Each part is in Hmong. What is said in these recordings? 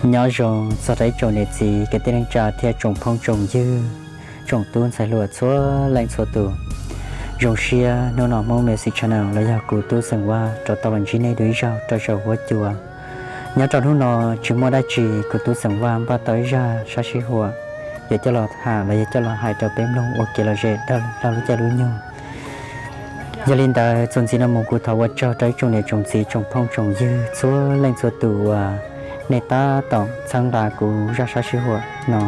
Nyob zoo txog rau ib tsoom niam txiv kwv tij neej tsa thiab tsoom phooj tsoom ywg, tsoom tub ntxhais hluas txhua leej txhua tus. Zoo siab hnub no Hmoob Music Channel los yog kuv Tub Xeem Vaj rov tau los ntsib nej dua ib zaug rau saum huab cua. Nyob rau hnub no tsis muaj dab tsi, kuv Tub Xeem Vaj npaj tau ib zaj sab sib huam yuav coj los tham los yog coj los hais rau peb mloog ua kev lom zem rau lub caij lub nyoog. Yog li ntawd txuas ntxiv no mus kuv thov ua tsaug rau ib tsoom niam tsoom txiv tsoom phooj tsoom ywg txhua leej txhua tus uas nej tab tom txhawb nqa kuv zaj sab sib huam no.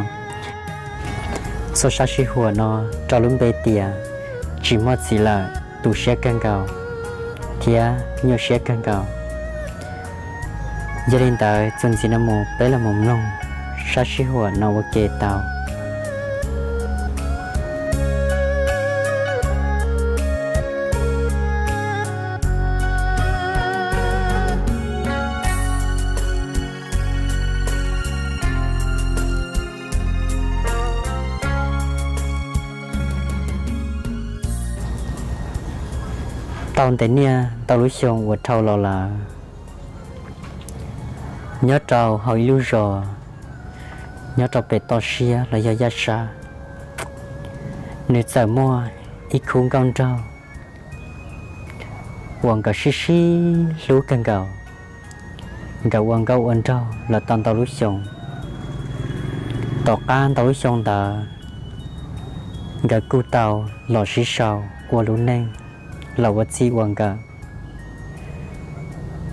Txoj sab sib huam no rau lub npe tias tsis muaj txiv lawm, tu siab kawg nkaus thiab nyuaj siab kawg nkaus. Yog li ntawd txuas ntxiv no mus peb los mus mloog sab sib huam no ua ke tau. Tau ntev niaj ntau lub xyoo uas dhau los lawm, nyob rau hauv ib lub zos nyob rau pem toj siab los yog yaj sab, nws txawm muaj ib khub nkauj nraug uas nkawd sib sib hlub kawg nkaus. Nkawd ua nkauj ua nraug los tau ntau lub xyoo. Tom qab ntau lub xyoo ntawd, nkawd kuj tau los sib sau ua lub neej los ua txij ua nkawm.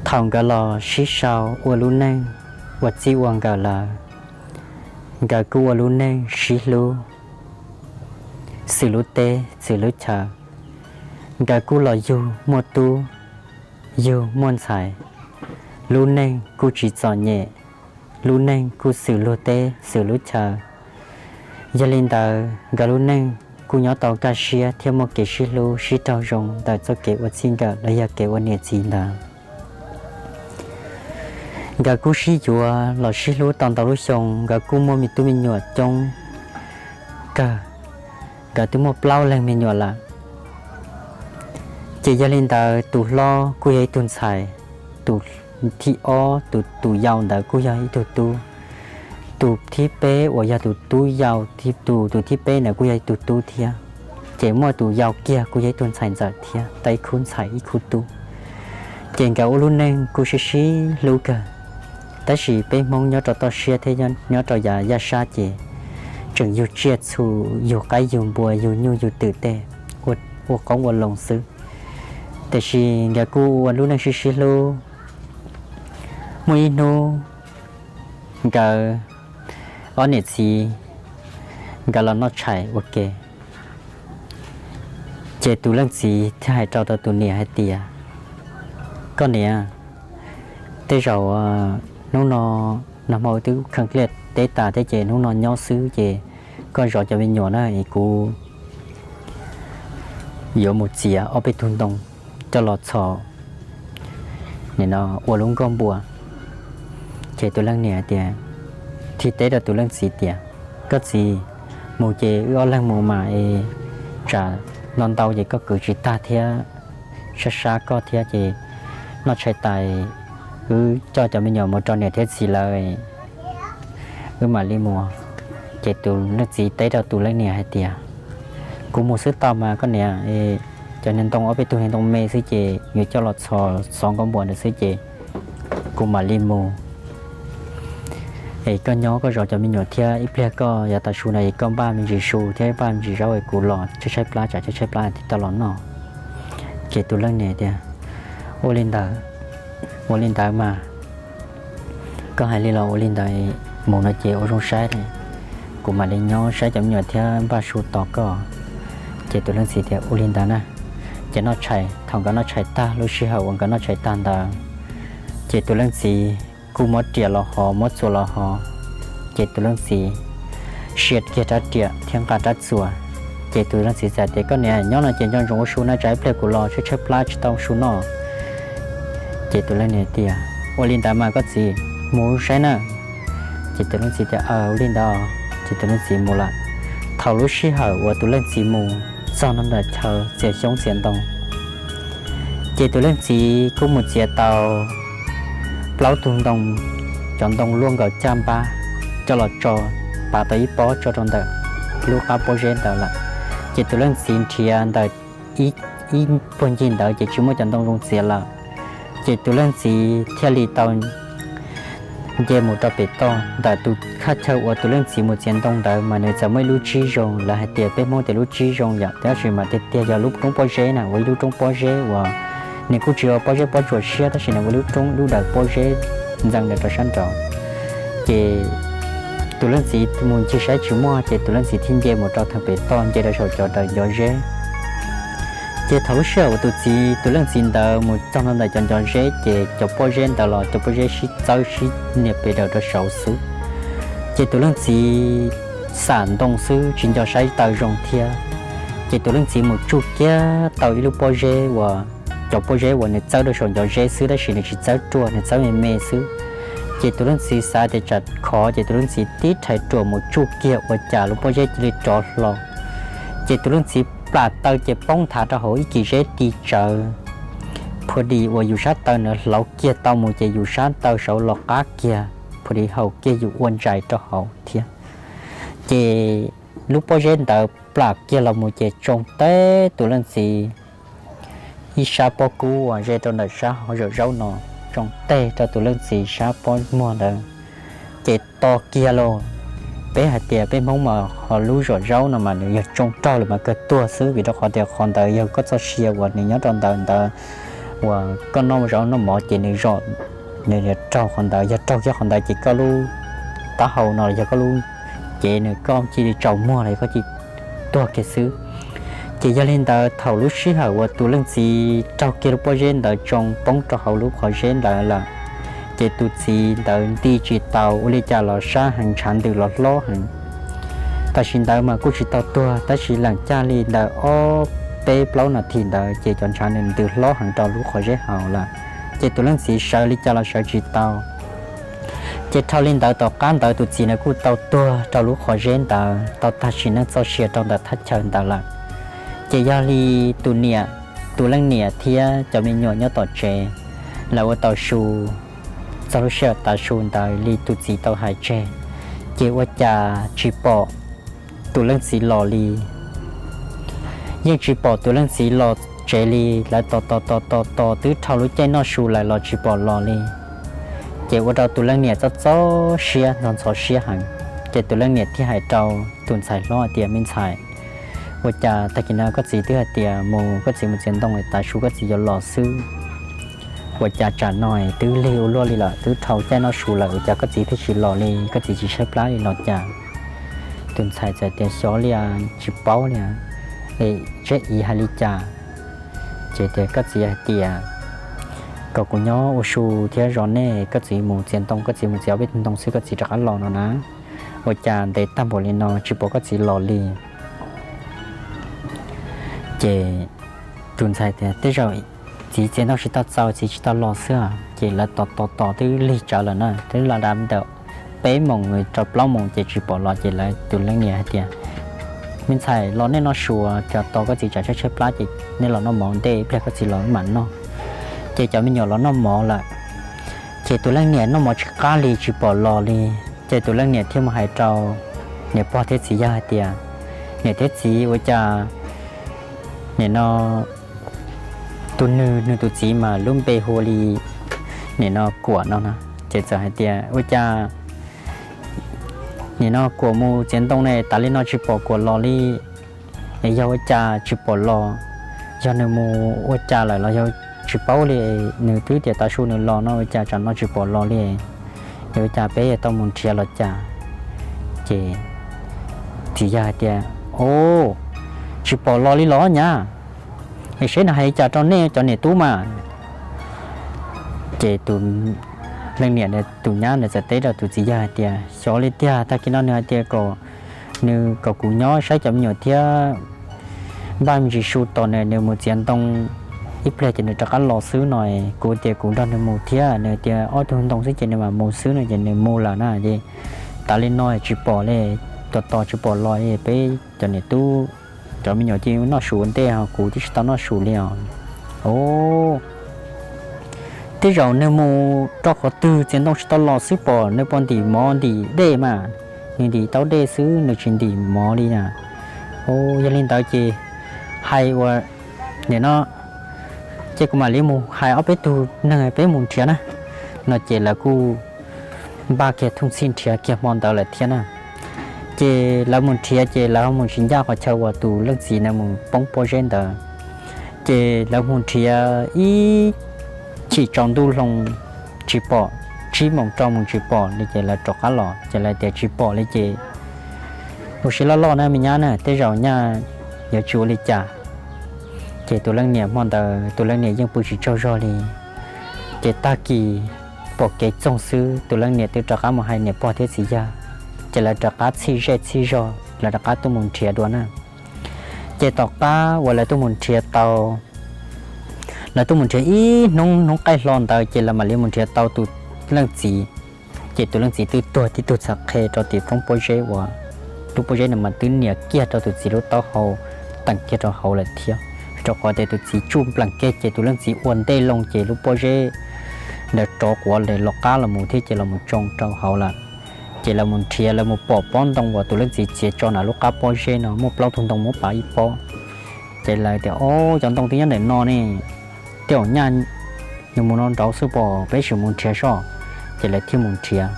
Thaum nkawd los sib sau ua lub neej ua txij ua nkawm lawm, nkawd kuj ua lub neej sib hlub, xws lub teb xws lub chaw. Nkawd kuj los yug muaj tub yug muaj ntxhais, lub neej kuj tsis txom nyem, lub neej kuj xws luag teb xws lub chaw. Yog li ntawd nkawd lub neej kuj nyob tau kaj siab thiab muaj kev sib hlub sib raug zoo ntawm txoj kev ua txij nkawm los yog kev ua niam txiv ntawd. Nkawd kuj sib yuav los sib hlub tau ntau lub xyoo, nkawd kuj muaj me tub me nyuam coob kawg, nkawd twb muaj plaub leeg me nyuam lawm. Ces yog li ntawd tus hlob kuj yog ib tug ntxhais, tus thib ob, tus yau ntawd kuj yog ib tug tub, tus thib peb uas yog tus tub yau, tus, tus thib peb ntawd kuj yog ib tug tub thiab. Ces muaj tus yau kiag kuj yog ib tug ntxhais ntxawm thiab, tau ib khub ntxhais ib khub tub. Ces nkawd ua lub neej kuj sib sib hlub kawg. Tab sis peb Hmoob nyob rau toj siab thiab nyob rau yav yaj sab ces tseem yug tsiaj txhu, yug qaib yug npua, yug nyuj yug twm tej, ua qoob ua loo xwb. Tiam sis nkawd kuj ua lub neej sib sib hlub. Muaj ib hnub nkawd ob niam txiv nkawd los noj tshais ua ke, ces tus leej txiv thiaj hais rau tus niam hais tias, koj niam, tej zaum hnub no, nag hmo twb kheev liaj teb tas thiab ces hnub no nyob xwb ces koj zov cov me nyuam na es kuv yuav mus txiav ob peb tug ntoo coj los txhos ua lub nkoj npua. Ces tus leej niam tias, thiaj teb rau tus leej txiv tias, koj txiv, mus ces wb ob leeg mus mas es tsam ntau ntau ces koj kwv tsis tag thiab, sab sab koj thiab ces noj tshais tas wb coj cov me nyuam mus rau niam thiab txiv lawv, wb mam li mus. Ces tus leej txiv teb rau tus leej niam hais tias, kuv mus xwb tau mas koj niam, cov niag ntoo ob peb tug niag ntoo me xwb ces yuav coj los txhos xov nkoj npua ntawd xwb ces kuv mam li mus. Es koj nyob koj zov cov me nyuam thiab ib pliag koj yav tas su na es koj npaj me ntsis su thiab npaj me ntsis zaub es kuv los tshaib tshaib plab tsam tshaib tshaib plab thiaj tau los noj. Ces tus leej niam tias, ua li ntawd, ua li ntawd mas, koj hais li los ua li ntawd, mus no ces ua zoo saib, kuv mam li nyob saib cov me nyuam thiab npaj su tos koj. Ces tus leej txiv tias, ua li ntawd na. Ces noj tshais, thaum nkawd noj tshais tag, lub sij hawm uas nkawd noj tshais tag ntawd, ces tus leej txiv kuj muab riam los hov, muab txuas los hov. Ces tus leej txiv sia kiag rab riam thiab nqa rab txuas. Ces tus leej txiv txawm tias, koj niam, nyob no ces nco ntsoov ua su na, tsam ib pliag kuv los tshaib tshaib plab tsis tau su noj. Ces tus leej niam tias, ua li ntawd mas koj txiv, mus saib na. Ces tus leej txiv tias, ua li ntawd. Ces tus leej txiv mus lawm. Thaum lub sij hawm uas tus leej txiv mus txog ntua ntawm chaw txiav xyoob txiav ntoo, ces tus leej txiv kuj mus txiav tau plaub tug ntoo cov ntoo luaj nkaus caj npab coj los tso, pav tau ib pob tso rau ntawm lub qab pob zeb ntawd lawm. Ces tus leej txiv nrhiav ntawm ib puag ncig ntawd ces tsis muaj cov ntoo zoo txiav lawm. Ces tus leej txiv thiaj li tau nce mus rau pem toj. Ntawm tus thaj chaw uas tus leej txiv mus txiav ntoo ntawd mas nws txawm muaj ib lub tsib zoo, lawv hais tias peb Hmoob tias lub tsib zoo yom, tab sis mas tiag tiag yog lub roob pob zeb na, ua ib lub roob pob zeb uas nws kuj tsis ua pob zeb pob tsuas siab, tab sis nws ua lub roob lub dawm pob zeb ntxeev ntawm rau sab nraud. Ces tus leej txiv mus ncig saib tsis muaj, ces tus leej txiv thiaj nce mus rau thaum pem toj, nce rau saum cov daws ncov zeb. Ces thaum lub sij hawm uas tus txiv, tus leej txiv ntawd mus txog ntua ntawm cov ncov zeb, ces cov pob zeb ntawd los cov pob zeb sib txawb sib nias pes daws rau saud xwb. Ces tus leej txiv xam ntoo xwb tsis nco saib taw zoo thiab. Ces tus leej txiv mus tsuj kiag tau ib lub pob zeb uas, cov pob zeb uas nws txawb rau saum ncov zeb xwb, tab sis nws tsis txawb ruaj, nws txawb me me xwb. Ces tus leej txiv xav tias tsam khov, ces tus leej txiv tib rhais ruam mus tsuj kiag ua cas lub pob zeb cia li rov hlo. Ces tus leej txiv plam taw ces poob nthav rau hauv ib kis zeb ti tsawv. Phuv dim uas yus sab taw ntawd hlauv kiag tau mus ces yus sab taw saud los qab kiag, phuv dim haum kiag yus ua ntsais rau hauv thiab. Ces lub pob zeb ntawd plam kiag los mus ces tsoo teg tus leej txiv ib sab pob kub uas ze rau ntawm sab hauv zom zaub no, tsoo teg rau tus leej txiv sab pob muag ntawd. Ces to kiag lauj. Peb hais tias peb Hmoob mas ho lub zom zaub no mas nws yog tsoo raug lawm mas kawg tuag xwb, vim rau qhov tias qhov ntawd yog koj txoj sia uas nws nyob rau ntawd ntawd, uas koj noj zaub noj mov ces nws zom, nws raug qhov ntawd, yog raug kiag qhov ntawd ces koj lub taub hau no los yog koj lub cev nws koj cia li tsaus muag los koj cia li tuag kiag xwb. Ces yog li ntawd thaum lub sij hawm uas tus leej txiv raug kiag lub pob zeb ntawd tsoo poob rau hauv lub qhov zeb ntawd lawm, ces tus txiv ntawd nti tsis tau, ua li cas los sab heev, ntshav ntws los hlob heev. Tam sim ntawd mas kuj tsis tau tuag, tab sis leem caj li ntawd ob peb plaub nas this ntawd ces cov ntshav nws ntws hlob heev rau lub qhov zeb hauv lawm. Ces tus leej txiv sawv li cas los sawv tsis tau. Ces dhau li ntawd tom qab ntawd tus txiv ntawd kuj tau tuag rau lub qhov zeb ntawd, tau tag sim neej txoj sia rau ntawm thaj chaw ntawd lawm. Ces yog li tus niam, tus leej niam thiab cov me nyuam nyob tom tsev, lawv ua tau su, txog lub sij hawm tav su ntawd li tus txiv tau hais tseg, ces ua cas tsis pom tus leej txiv los li. Yeej tsis pom tus leej txiv los tsev li, lawv tos tos tos tos tos twb dhau lub caij noj su lawm los tsis pom los li. Ces ua rau tus leej niam txob txob siab, ntxhov ntxhov siab heev. Ces tus leej niam thiaj hais rau tus ntxhais hlob hais tias, me ntxhais, ua cas tag kis no koj txiv twb hais tias mus, koj txiv mus txiav ntoo tav su koj txiv yuav los xwb, ua cas tsam no twb lig ua luaj li lawm, twb dhau caij noj su lawm, ua cas koj txiv thiaj tsis los li, koj txiv tsis tshaib plab li los cas? Tus ntxhais txawm tias, xyov li, tsis paub li, es tseb iv hais li cas? Ces tias, koj txiv hais tias kom kuv nyob ua su thiab zov nej, koj txiv mus txiav ntoo, koj txiv mus txiav ob peb tug ntoo xwb koj txiv rov qab los no na. Ua cas ntev tag npaum li no tsis pom koj txiv los li? Ces tus ntxhais tias, tej zaum txiv txiav ntoo tsis tau txaus, txiv tsis tau los xwb. Ces lawv tos tos tos twb lig tsawv lawm na, twb la da ntawm peb moos rau plaub moos ces tsis pom los. Ces lawv tus leej niam hais tias, me ntxhais, los nej noj su, tos koj txiv tsam tshaib tshaib plab ces nej los noj mov ntej, ib pliag koj txiv los mam noj. Ces cov me nyuam los noj mov lawm, ces tus leej niam noj mov tsis qab li tsis pom los li. Ces tus leej niam thiaj mus hais rau niam pog thiab txiv yawg hais tias, niam thiab txiv, ua cas nim no tus nwg, nwg tus txiv mas lub npe hu li nim no Kuam no na. Ces txawm hais tias, ua cas nim no Kuam mus txiav ntoo ne, tas li no tsis pom Kuam los li? Es yog ua cas tsis pom los? Yog nws mus ua cas lawm los yog tsis paub li? Nws twb tias tav su nws los no, ua cas tsam no tsis pom los li? Es ua cas peb yuav tau mus nrhiav los cas? Ces txiv yawg hais tias, o, tsis pom los li los nyab? Es seb nws hais li cas rau nej cov niam tub mas. Ces tus leej niam, tus nyab nws txawm teb rau tus txiv yawg hais tias, xyov li tiag, tag kis no nws hais tias kom, nws kom kuv nyob saib cov me nyuam thiab npaj me ntsis su tos nws, nws mus txiav ntoo, ib pliag ces nws rov qab los xwb no. Kuv tias kuv nrog nws mus thiab, nws tias ob tug ntoo xwb ces nws mam mus xwb no, ces nws mus lawm na. Ces tas li no tsis pom li, tos tos tsis pom los, peb cov niam tub, cov me nyuam cia li noj su ua ntej, ho kuv twb tsis tau noj su li os. O, Tej zaum nws mus rau qhov twg txiav ntoo tsis tau los xwb pom nws pom ntim mov ntim dej mas, nws ntim tau dej xwb nws tsis ntim mov li na. Yog li ntawd ces hais ua, nim no ces kuv mam li mus hais ob peb tug neeg peb mus nrhiav na, no ces lawv kuj npaj kiag thooj txhij nrhiav kiag hmo ntawd lawm thiab na. Ces lawv mus nrhiav ces lawv mus tsis ncaj qhov chaw uas tus leej txiv na mus poob pob zeb ntawd. Ces lawv mus nrhiav ib chim tsaus ntuj hlo tsis pom, tsib moos rau mus tsis pom li ces lawv rov qab los ces lawv tias tsis pom li ces ua siab loj loj na me nyab na, tej zaum nyaj yuav tsis ua li cas. Ces tus leej niam hmo ntawd tus leej niam yeej pw tsis tsaug zog li. Ces tag kis pom kev txoog xwb tus leej niam twb rov qab mus hais niam pog thiab txiv yawg, ces lawv rov qab txhij zej txhij zog lawv rov qab tuaj mus nrhiav dua na. Ces tom qab uas lawv tuaj mus nrhiav tau, lawv tuaj mus nrhiav ib hnub hnub qaij hlo ntawd ces lawv mam li mus nrhiav tau tus leej txiv. Ces tus leej txiv twb tuag tib tug txhav qhe rau tim roob pob zeb uas lub pob zeb no mas twb nias kiag rau tus txiv lub taub hau, teem kiag rau hauv lawm thiab. Rau qhov tias tus txiv tsuj nplees kiag ces tus leej txiv ua ntej loo ces lub pob zeb ntawd rov quav los qab los mus thiab ces los mus tsoo rau hauv lawm. Ces lawv mus nrhiav lawv mus pom pob ntoo uas tus leej txiv txiav tso nram lub qab pob zeb no muaj plaub tug ntoo muab pav ib pob. Ces lawv tias, Ob, cov ntoo twb nyob ntawm no ne, tej zaum nyaj nws mus no nraud xwb pom, peb sim mus nrhiav soj. Ces lawv thiaj mus nrhiav,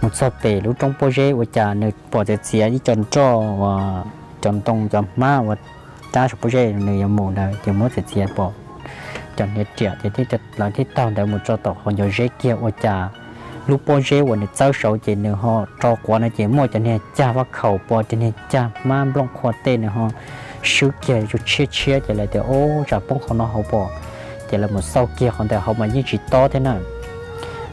mus txog pem lub roob pob zeb ua cas nws pom txiav txiav ib co nroj uas cov ntoo cov hmab uas rab saum pob zeb nws yuav mus ntawd ces muab txiav txiav pom cov hniav riam ces lawv thiaj taug ntawd mus tso tom qhov ncov zeb kiag ua cas lub pob zeb uas nws txawb saud ces nws ho rov quav no ces muaj cov niag cag vaj khaum pom cov niag cag hmab nplooj qhuav tej nws ho swb kiag tshiab tshiab ces lawv tias, Ob, tsam poob qhov no hauv pom. Ces lawv mus xauj kiag qhov ntawd hauv mas yeej tsis tob thiab na.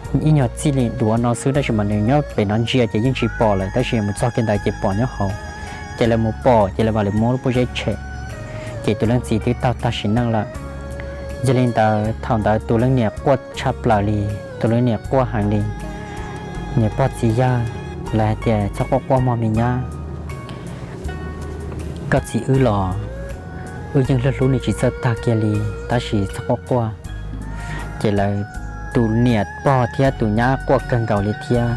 Ib nyuag txij li duav no xwb tab sis mas nws nyob pem no ntsia ces yeej tsis pom lawm tab sis mus txog kiag ntawd ces pom nyob hauv. Ces lawv mus pom ces lawv mam li muab lub pob zeb tshem. Ces tus leej txiv twb tau tag sim neej lawm. Yog li ntawd thaum ntawd tus leej niam quaj tshaj plaws li, tus leej niam quaj heev li. Niam pog txiv yawg lawv hais tias, Txhob quaj quaj mog me nyab, koj txiv wb los wb yeej hlub hlub nws tsis txawj tag kiag li, tab sis txhob quaj quaj. Ces lawv, tus niam pog thiab tus nyab quaj kawg nkaus li thiab.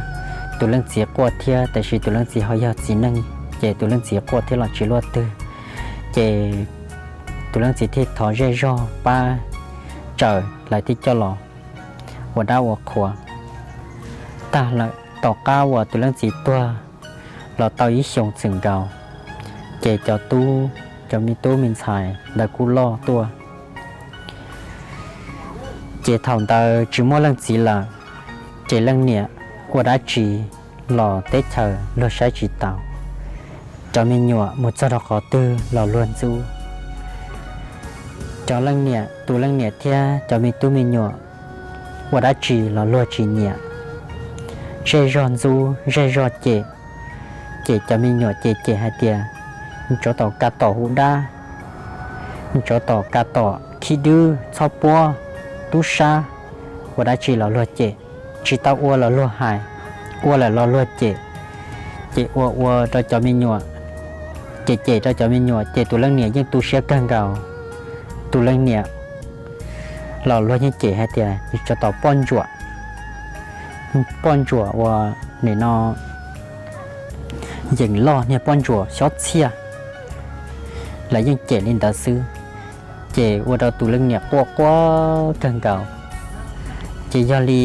Tus leej txiv quaj thiab tab sis tus leej txiv ho yog txiv neej ces tus leej txiv quaj thiab los tsis luaj twg. Ces tus leej txiv thiaj thov zej zog pab tsaws lawv thiaj coj los ua dab ua qhuas. Tag lawm tom qab uas tus leej txiv tuag los tau ib xyoos txwm nkaus, ces cov tub, cov me tub me ntxhais ntawd kuj loj tuaj. Ces thaum ntawd tsis muaj leej txiv lawm, ces leej niam ua dab tsi los teb chaws luag saib tsis taus, cov me nyuam mus txog rau qhov twg los luag ntxub. Cov leej niam, tus leej niam thiab cov me tub me nyuam ua dab tsi los luag tsis nyiam, zej zog ntxub zej zog cem. Ces cov me nyuam ces cem hais tias, Tsov tom ka tom hu dab, tsov tom ka tom khib dwb txhob puab tub sab, ua dab tsi los luag cem, tsis tau ua los luag hais, ua lawm los luag cem. Ces ua ua rau cov me nyuam, cem cem rau cov me nyuam ces tus leej niam yeej tu siab kawg nkaus. Tus leej niam los luag yeej cem hais tias, Tsov tom poj ntsuam, poj ntsuam uas nim no yeem loj niag poj ntsuam xyob txhiaj. Lawv yeej cem li ntawd xwb, ces ua rau tus leej niam quaj quaj kawg nkaus. Ces yog li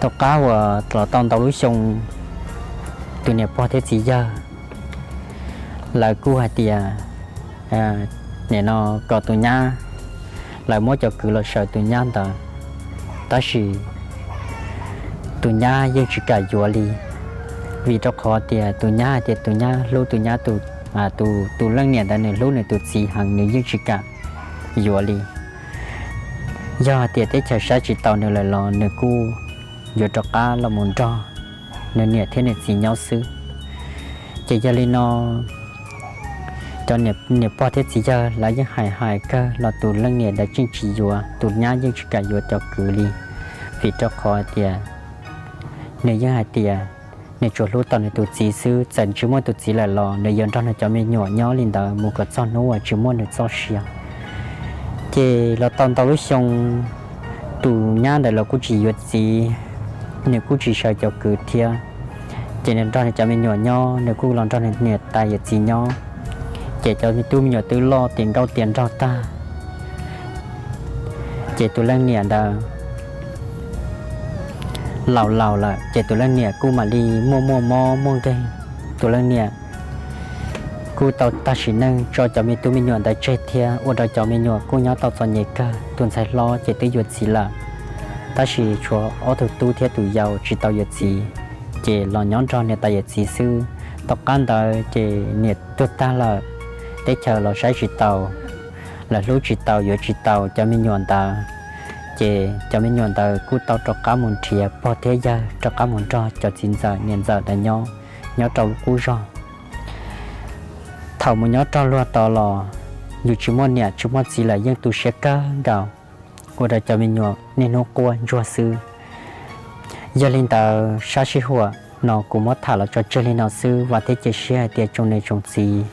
tom qab uas los tau ntau lub xyoo, tus niam pog thiab txiv yawg lawv kuj hais tias, nim no kom tus nyab, lawv muab cov kwv los sawv tus nyab ntawd, tab sis tus nyab yeej tsis kam yuav li, vim rau qhov tias tus nyab hais tias tus nyab hlub tus nyab, tus, tus leej niam ntawd nws hlub nws tus txiv heev nws yeej tsis kam yuav li. Yog hais tias teb chaws saib tsis taus nws lawm los nws kuj yuav rov qab los mus nrog nws niam thiab nws txiv nyob xwb. Ces yog li no, cov niam pog thiab txiv yawg lawv yeej hais hais kawg los tus leej niam ntawd yeej tsis yuav, tus nyab yeej tsis kam yuav cov kwv li, vim rau qhov hais tias nws yeej hais tias nws tsuas hlub tau nws tus txiv xwb, txawm tsis muaj tus txiv lawm los nws yuav nrog nws cov me nyuam nyob li ntawd mus kom txog hnub uas tsis muaj nws txoj sia. Ces los tau ntau lub xyoo, Tus nyab ntawd los kuj tsis yuav txiv, nws kuj tsis sawv cov kwv thiab. Ces nws nrog nws cov me nyuam nyob, nws kuj los nrog nws niam tais yawm txiv nyob. Ces cov me tub me nyuam twb loj tiav nkauj tiav nraug tag. Ces tus leej niam ntawd laus laus lawm, ces tus leej niam kuj mam li muaj muaj mob muaj nkeeg. Tus leej niam kuj tau tag sim neej tso cov me tub me nyuam ntawd tseg thiab, ua rau cov me nyuam kuj nyob tau txom nyem kawg. Tus ntxhais hlob ces twb yuav txiv lawm, tab sis tshuav ob tug tub thiab tus yau tsis tau yuav txiv, ces los nyob nrog niam tais yawm txiv xwb. Tom qab ntawd ces niam tuag tag lawm, teb chaws los saib tsis taus, lawv hlub tsis tau yuav tsis tau cov me nyuam ntawd. Ces cov me nyuam ntawd kuj tau rov qab mus nrhiav pog thiab yawg rov qab mus nrog cov txiv ntxawm niam ntxawm ntawd nyob, nyob rau lub qub zog. Thaum mus nyob rau luag tod los yus tsis muaj niam tsis muaj txiv lawm yeej tu siab kawg nkaus, ua rau cov me nyuam niaj hnub quaj ntsuag xwb. Yog li ntawd sab sij huam no kuv muab tham los tso tseg li no xwb, vam thiab cia siab hais tias tsoom niam tsoom txiv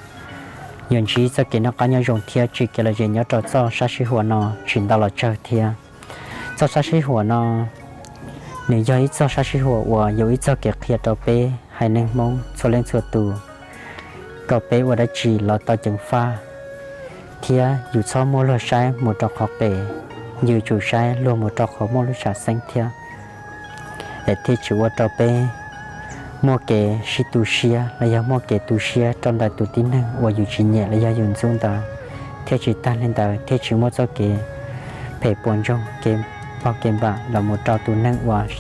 yuav ntsib txoj kev noj qab nyob zoo thiab tsim kev lom zem nyob rau txoj sab sij huam no tsis ntau los tsawg thiab. Txoj sab sij huam no nws yog ib txoj sab sij huam uas yog ib txoj kev qhia rau peb haiv neeg Hmoob txhua leej txhua tus, kom peb ua dab tsi los tau ceev faj, thiab yus txhob muab luag saib mus rau qhov phem, yus tsum saib luag mus rau qhov muaj lub sam xeeb thiab, es thiaj tsis ua rau peb muaj kev sib tu siab los yog muaj kev tu siab rau ntawm tus tib neeg uas yus tsis nyiam los yog yus ntxub ntawd, thiaj tsis tag li ntawd thiaj tsis muaj txoj kev phem puas ntsoog, kev pog kev npam los mus rau tus neeg uas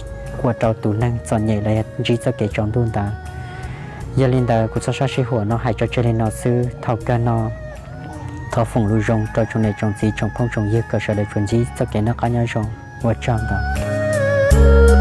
ua rau tus neeg txom nyem los yog ntsib txoj kev tsaus ntuj ntawd. Yog li ntawd kuv txoj sab sij huam no hais tso tseg li no xwb, thaum kawg no thov foom lus zoo rau tsoom niam tsoom txiv tsoom phooj tsoom ywg kom sawv daws tsuas ntsib txoj kev noj qab nyob zoo, ua tsaug ntau.